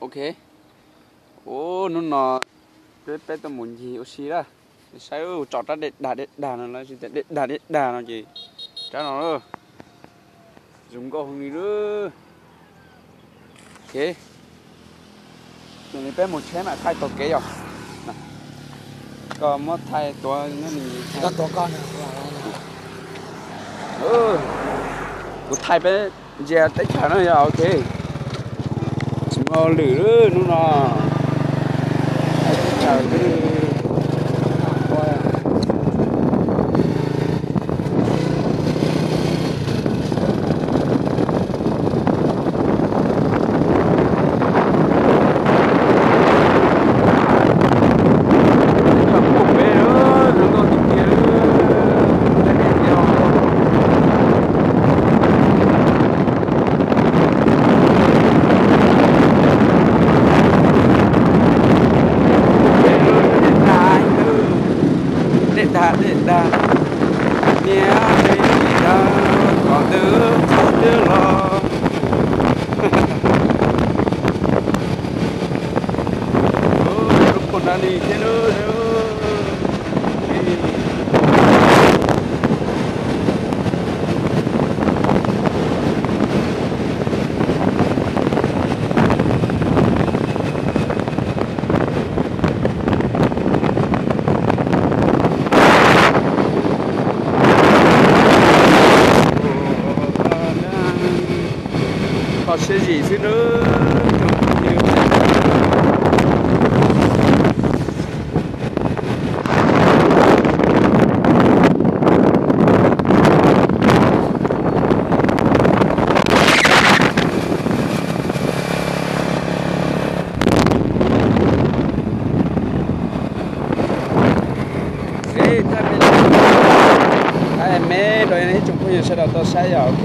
Ok, hnub no peb, peb tuaj mus ncig ua si lawm. Saib tso rab dej dag dej dag no, lawv tsis tias dej dag dej dag no ces rab no zoo nkauj heev li lawm. Ok, cia li peb mus tsheb mam thaij taug kev yom. Koj muab thaij tuav, kuv thaij peb ntsia teb chaws no yog ok. Tsis muaj lwm hnub no, teb chaws twb Dej dag dej dag, niam dej dag, qhov twg txog twb los. Lub pug nrad li thiab. Kho siab zim xwb nawb. Thaij me rau ib tsoom phooj ywg sawv daws tau saib yom, ok.